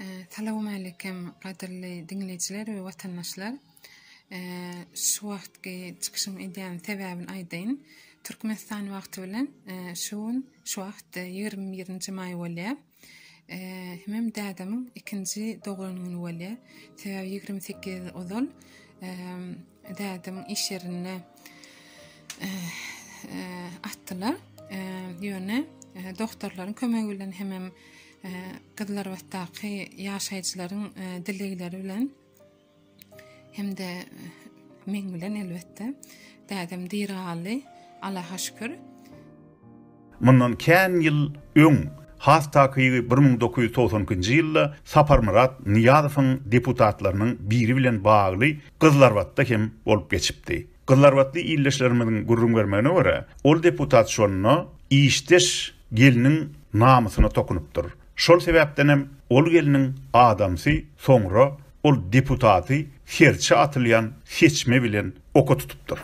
Salowmaleýkim gadyrly diňleýjiler we watandaşlar. Şu wagtky çykyşyň edýän sebäbini aýdaýyn. Türkmenistan wagty bilen şu gün şu wagt 21-nji maý bolýar. Hemem dädemiň ikinji doglan güni bolýar. Sebäbi 28 ýyl ozal dädemiň iş ýerinde atdylar. Ýöne doktorlaryň kömegi bilen hemem Gyzylarbatdaky ýaşaýjylaryň dilegleri bilen hem-de meň bilen elbetde dädem diri galdy. Allaha şükür. Mundan kän ýyl öň, has takygy 1992-nji ýylda Saparmyrat Nyýazowyň deputatlarynyň biri bilen bagly Gyzylarbatda hem bolup geçipdi. Gyzylarbatly ildeşlerimiziň gürrüň bermegine görä, ol deputat şonda işdeş gelniň namysyna tokunypdyr. Şol sebäpdenem ol gelniň adamsy soňra ol deputaty serçe atylýan seçme bilen oka tutupdyr.